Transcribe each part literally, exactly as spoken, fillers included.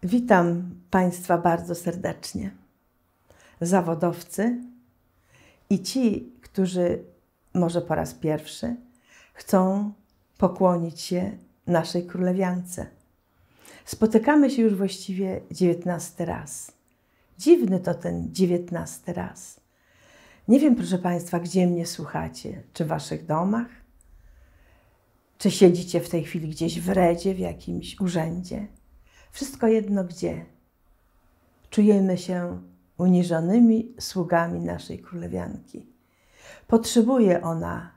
Witam Państwa bardzo serdecznie. Zawodowcy i ci, którzy może po raz pierwszy chcą pokłonić się naszej królewiance. Spotykamy się już właściwie dziewiętnasty raz. Dziwny to ten dziewiętnasty raz. Nie wiem, proszę Państwa, gdzie mnie słuchacie, czy w Waszych domach, czy siedzicie w tej chwili gdzieś w Redzie, w jakimś urzędzie. Wszystko jedno gdzie. Czujemy się uniżonymi sługami naszej królewianki. Potrzebuje ona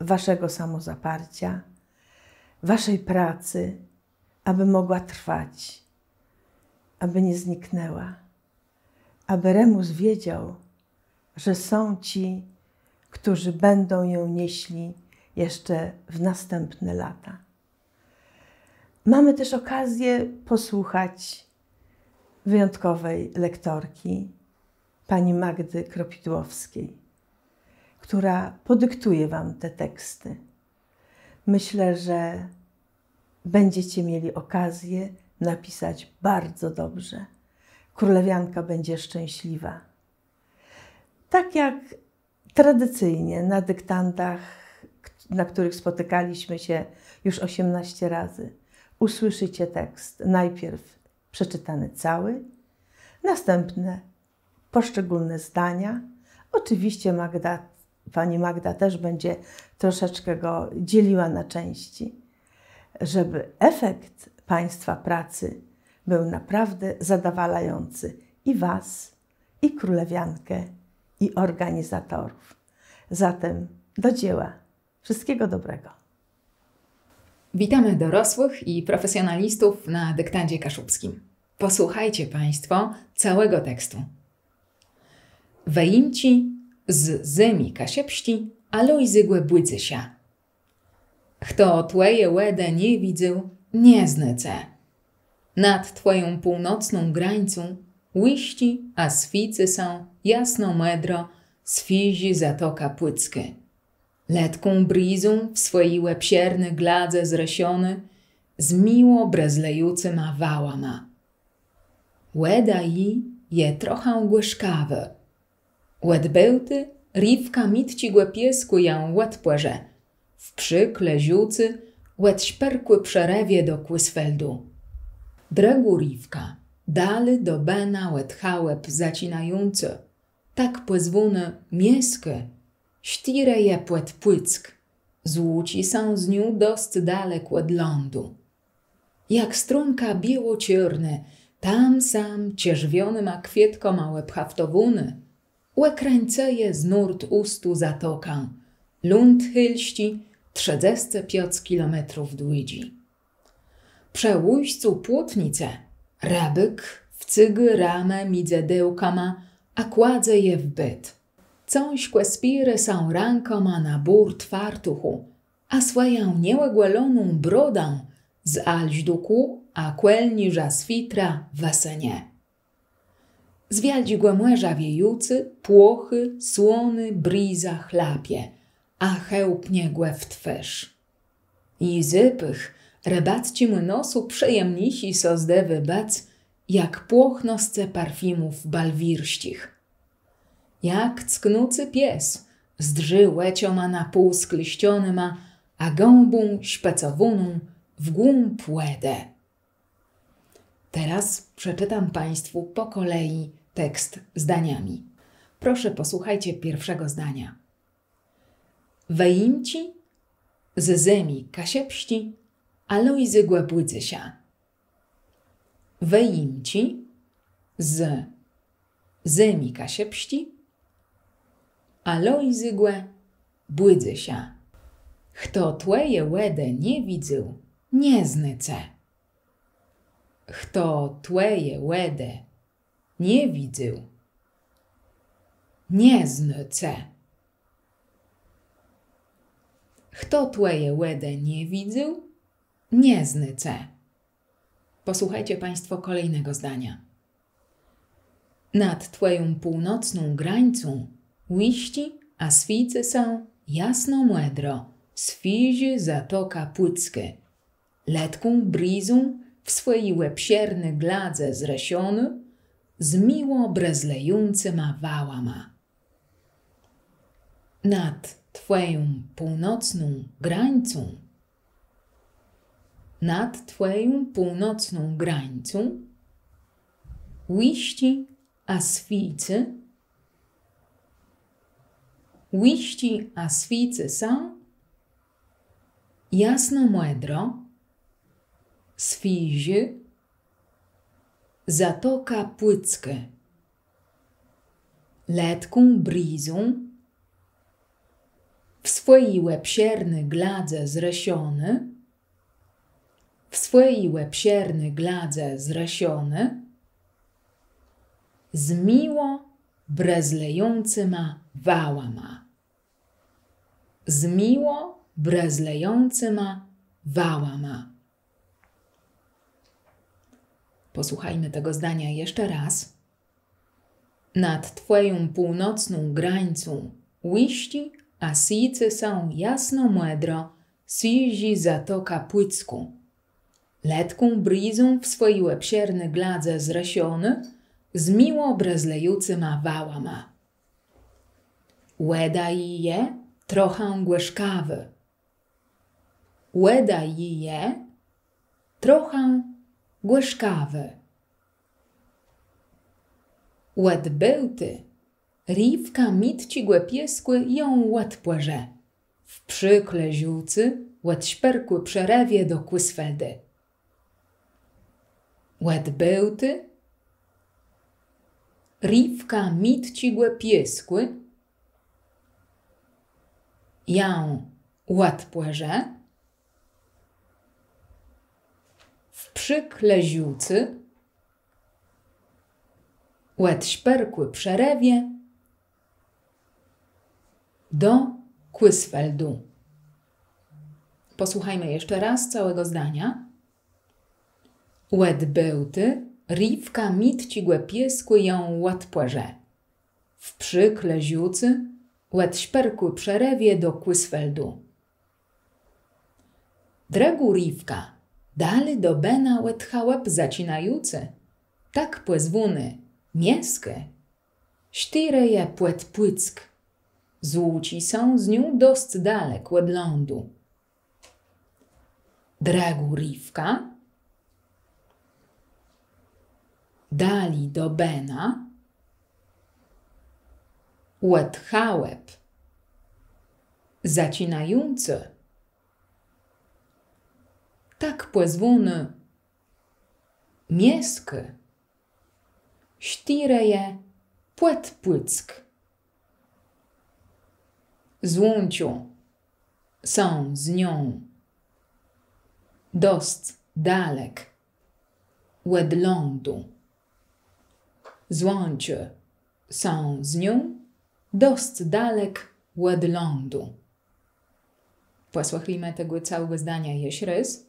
Waszego samozaparcia, Waszej pracy, aby mogła trwać, aby nie zniknęła, aby Remus wiedział, że są ci, którzy będą ją nieśli jeszcze w następne lata. Mamy też okazję posłuchać wyjątkowej lektorki, pani Magdy Kropidłowskiej, która podyktuje Wam te teksty. Myślę, że będziecie mieli okazję napisać bardzo dobrze. Królewianka będzie szczęśliwa. Tak jak tradycyjnie na dyktandach, na których spotykaliśmy się już osiemnaście razy, usłyszycie tekst najpierw przeczytany cały, następnie poszczególne zdania. Oczywiście Magda, pani Magda też będzie troszeczkę go dzieliła na części, żeby efekt Państwa pracy był naprawdę zadowalający i Was, i królewiankę, i organizatorów. Zatem do dzieła. Wszystkiego dobrego. Witamy dorosłych i profesjonalistów na dyktandzie kaszubskim. Posłuchajcie Państwo całego tekstu. Wëjimczi z Zemi kaszëbsczi Alojzégò Bùdzysza. Chto twòje wòdë nie widzôł, nie znô ce. Nad twòją północną grańcą łiszczi a swiécy sã jasno mòdro swiéżô zatoka pùckô. Letką brizą w swòji òbszerny gladze zrëszonô, z miło brëzlëjącyma wałama. Wòda ji je trochã gòrzkawô. Òd Bôłtu rifka mitczégò piôskù jã òdpòrze, wprzék leżącô òd Szpërkù przë Rewie do Kùsfeldu. Drëgô rifka, dali do bëna òd Chałëp zaczinającô, tak pòzwónô Mieskô, sztérëje pòd Pùck, złączi sã z nią dosc dalek òd lądu. Jak strunka biôło-czôrnô, tam-sam czerwionyma kwiôtkama òbhaftowónô, òkrãcëje z nordòstu zatokã, ląd hélsczi, trzëdzescë piãc kilométrów dłudżi. Przë ùscu Płotnicë rëbôk wcygô ramë midzë dëłkama a kładze je w bôt. Cãżkò spiérô sã rãkama na bórt fartuchù, a swòjã nieògòloną brodã z halsdukù a kòlnérza switra wësënie. Z wiôldżégò mòrza wiejącô, płochô, słonô briza chlapie, a chełpnie gò w twôrz. Ji zôpôch rëbacczémù nosu przëjemniészi sã zdôwô bëc jak płochnoscë parfimów balwiérsczich. Jak cknący pies zdrzi òczoma na pół skleszczonyma, a gãbą szpëcowóną w głąb wòdë. Teraz przeczytam Państwu po kolei tekst zdaniami. Proszę, posłuchajcie pierwszego zdania. Wëjimczi z Zemi kaszëbsczi Alojzégò Bùdzysza. Wëjimczi z Zemi kaszëbsczi Alojzégò Bùdzysza. Chto twòje wòdë nie widzôł, nie znô ce. Chto twòje wòdë nie widzôł, nie znô ce. Chto twòje wòdë nie widzôł, nie znô ce. Posłuchajcie Państwo kolejnego zdania. Nad twòją północną grańcą łiszczi a swiécy sã jasno mòdro swiéżô zatoka Pùckô. Letką brizą w swòji òbszerny gladze zrëszony z miło brëzlëjącyma wałama. Nad twòją północną grańcą, nad twòją północną grańcą łiszczi a swiécy, łiszczi a swiécy sã jasnomòdro, swiéżô Zatoka Pùckô. Letką brizą w swòji òbszerny gladze zrëszony, w swòji òbszerny gladze zrëszony z miło brëzlëjącyma wałama. Z miło brëzlëjącyma wałama. Posłuchajmy tego zdania jeszcze raz. Nad twòją północną grańcą łiszczi a swiécy sã jasnomòdro swiéżô Zatoka Pùckô. Letką brizą w swòji òbszerny gladze zrëszony z miło brëzlëjącyma wałama. Wòda ji je trochã gòrzkawô. Wòda ji je trochã gòrzkawô. Òd Bôłtu rifka mitczégò piôskù jã òdpłëże w przék leżący òd szpërkù przë Rewie do Kùsfeldu. Òd Bôłtu rifka mitczégò piôskù jã òdpłëże w przék leżący òd szpërkù przë Rewie do Kùsfeldu. Posłuchajmy jeszcze raz całego zdania. Òd Bôłtu rifka mitczégò piôskù jã òdpłëże w przék leżący òd szpërkù przë Rewie do Kùsfeldu. Drëgô rifka, dali do bëna òd chałëp zaczinającë, tak pòzwónô Mieskô, sztérëje pòd Pùck. Złączi sã z nią dosc dalek òd lądu. Drëgô rifka, dali do bëna òd chałëp zaczinającë, tak pòzwónô Mieskô, sztérëje pòd Pùck. Złączi sã z nią dosc dalek òd lądu. Złączi sã z nią dosc dalek òd lądu. Posłuchajmy tego całego zdania jeszcze raz.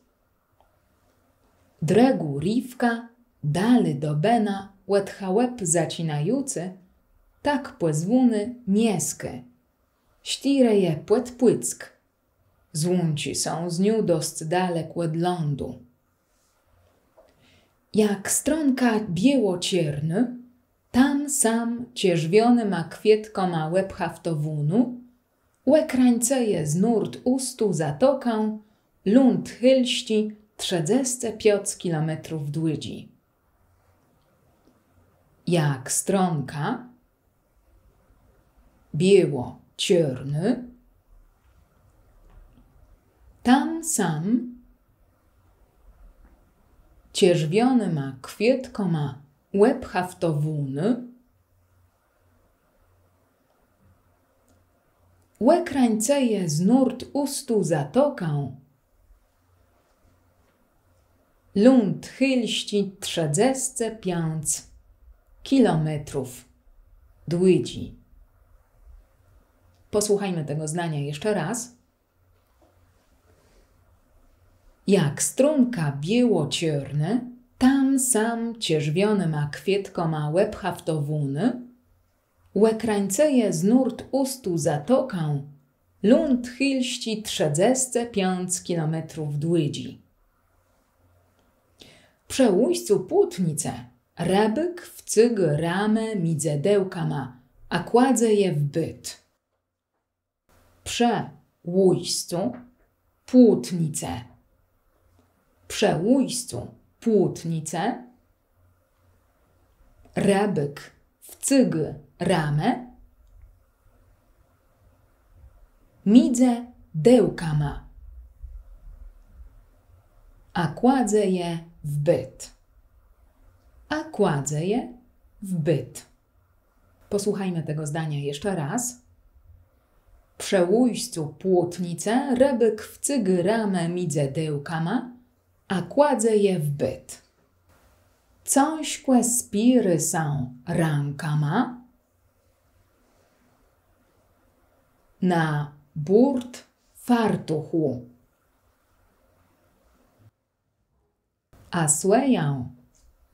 Drëgô rifka, dali do bëna òd chałëp zaczinającë, tak pòzwónô Mieskô, sztérëje pòd Pùck. Złączi sã z nią dosc dalek òd lądu. Jak stronka biôło-czôrnô, tam sam czerwionyma kwiôtkama òbhaftowónô, òkrańcëje z nórd ùstą zatokã ląd Hélsczi trzëdzescë piãc kilométrów dłudżi. Jak stronka biôło-czôrnô, tam sam czerwionyma kwiôtkama òbhaftowónô, òkrańcëje z nórd ùstą zatokã ląd Hélsczi trzëdzescë piãc kilométrów dłudżi. Posłuchajmy tego zdania jeszcze raz. Jak stronka biôło-czôrnô, tam sam czerwionyma kwiôtkama òbhaftowónô, òkrańcëje z nórd ùstą zatokã ląd Hélsczi trzëdzescë piãc kilométrów dłudżi. Przë ùscu Płutnicë rëbôk wcygô ramã midzë dëłkama, a kładze je w bôt. Przë ùscu Płutnicë. Przë ùscu Płutnicë rëbôk wcygô ramã midzë dëłkama, a kładze je w bôt. A kładze je w bôt. Posłuchajmy tego zdania jeszcze raz. Przë ùscu Płutnicë rëbôk wcygô ramã midzë dëłkama, a kładze je w bôt. Cãżkò spiérô sã rãkama na bùrt fartuchù, a swòjã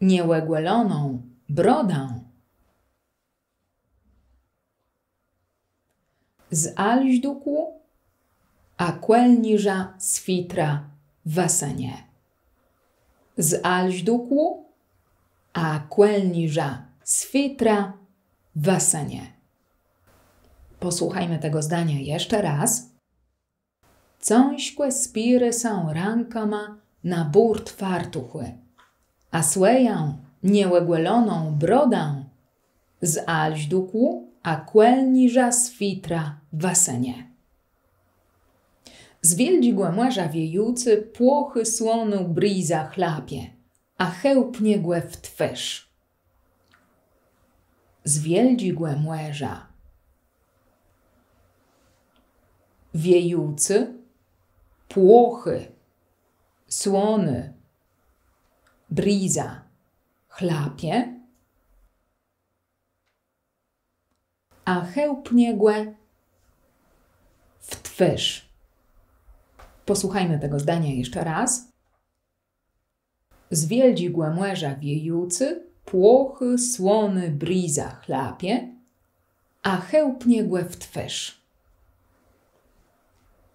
nieògòloną brodã z alźdukù a kòlnérza switra wësënie. Z alźdukù a kòlnérza switra wësënie. Posłuchajmy tego zdania jeszcze raz. Cãżkò spiérô sã rãkama na bùrt fartuchù, a swòjã nieògòloną brodã z alźdukù a kòlnérza switra wësënie. Z wiôldżégò mòrza wiejącô płochô słonô briza chlapie, a chełpnie gò w twôrz. Z wiôldżégò mòrza wiejącô płochô słonô briza chlapie, a chełpnie gò w twôrz. Posłuchajmy tego zdania jeszcze raz. Z wiôldżégò mòrza wiejącô płochô słonô briza chlapie, a chełpnie gò w twôrz.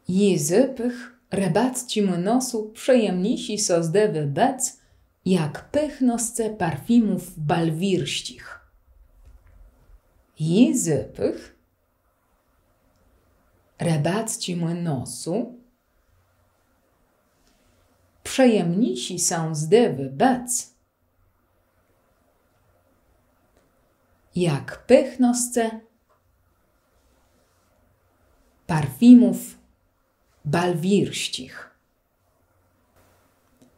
Ji zôpôch rëbacczémù nosu przëjemniészi sã zdôwô bëc jak pôchnoscë parfimów balwiérsczich. Ji zôpôch rëbacczémù nosu przëjemniészi sã zdôwô bëc jak pôchnoscë parfimów balwiérsczich.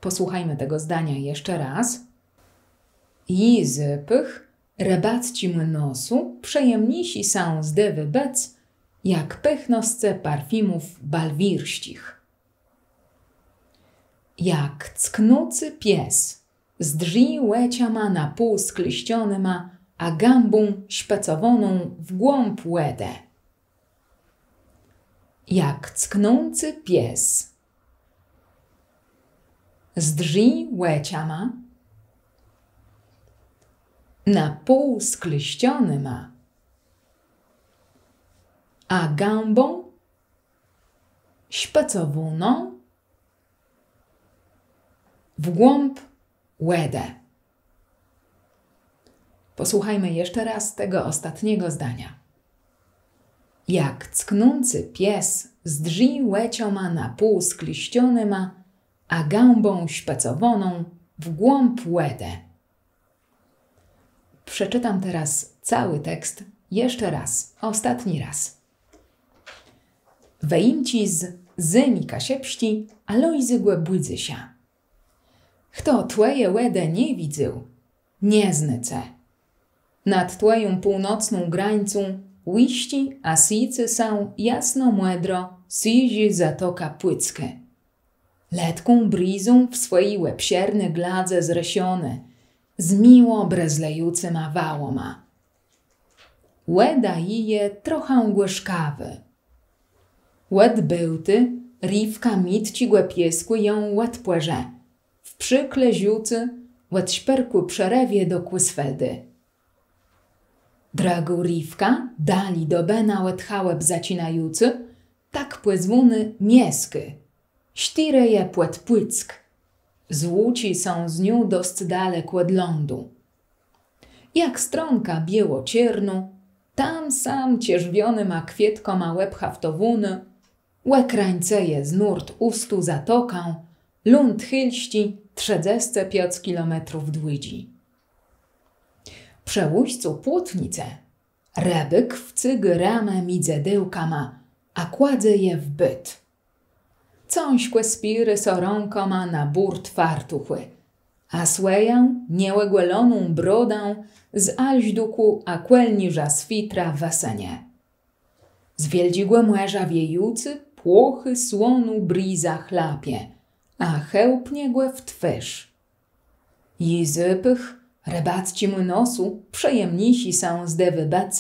Posłuchajmy tego zdania jeszcze raz. Ji zôpôch rëbacczémù nosu przëjemniészi sã zdôwô bëc jak pôchnoscë parfimów balwiérsczich. Jak cknący pies zdrzi òczama na pół skleszczonyma a gãbą szpëcowóną w głąb wòdë. Jak cknący pies zdrzi òczama na pół skleszczonyma a gãbą szpëcowóną w głąb wòdë. Posłuchajmy jeszcze raz tego ostatniego zdania. Jak cknący pies zdrzi òczama na pół skleszczonyma a gãbą szpëcowóną w głąb wòdë. Przeczytam teraz cały tekst jeszcze raz, ostatni raz. Wëjimczi z Zemi kaszëbsczi Alojzégò Bùdzysza. Chto twòje wòdë nie widzôł, nie znô ce. Nad twòją północną grańcą łiszczi a swiécy sã jasnomòdro sëwi zatoka Pùckô. Letką brizą w swòji òbszerny gladze zrëszonô, z miło brëzlëjącyma wałama. Wòda ji je trochã gòrzkawô. Òd Bôłtu rifka mitczégò piôskù jã òdpłëże, w przékle rzucy òd szpérkù przë Rewie do Kùsfeldu. Drëgô rifka, dali do bëna òd Chałëp zaczinającô, tak pòzwónô Mieskô, sztérëje pòd Pùck. Złączi sã z nią dosc dalek òd lądu. Jak strąka biôło-czôrnô, tam sam czerwionym kwiôtkama òbhaftowónô, òkrańcëje z nórd ùstą zatokã, ląd Hélsczi, trzëdzescë piãc kilométrów dłudżi. Przë ùscu Płotnicë rëbôk wcygô rëmã midzë dôłkama, a kładze je w bôt. Cãżkò spiérô sã rãkama na bùrt fartuchù, a swòjã nieògòloną brodã z halsdukù a kòlnérza switra wësënie. Z wiôldżégò mòrza wiejącô płochô słonô briza chlapie, a chełpnie gò w twôrz. Ji zôpôch rëbacczémù nosu przëjemniészi sã zdôwô bëc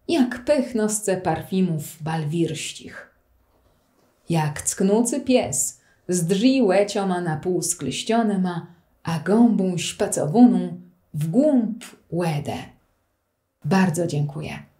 jak pôchnoscë parfimów balwiérsczich. Jak cknący pies zdrzi òczama na pół skleszczonyma, a gãbą szpëcowóną w głąb wòdë. Bardzo dziękuję.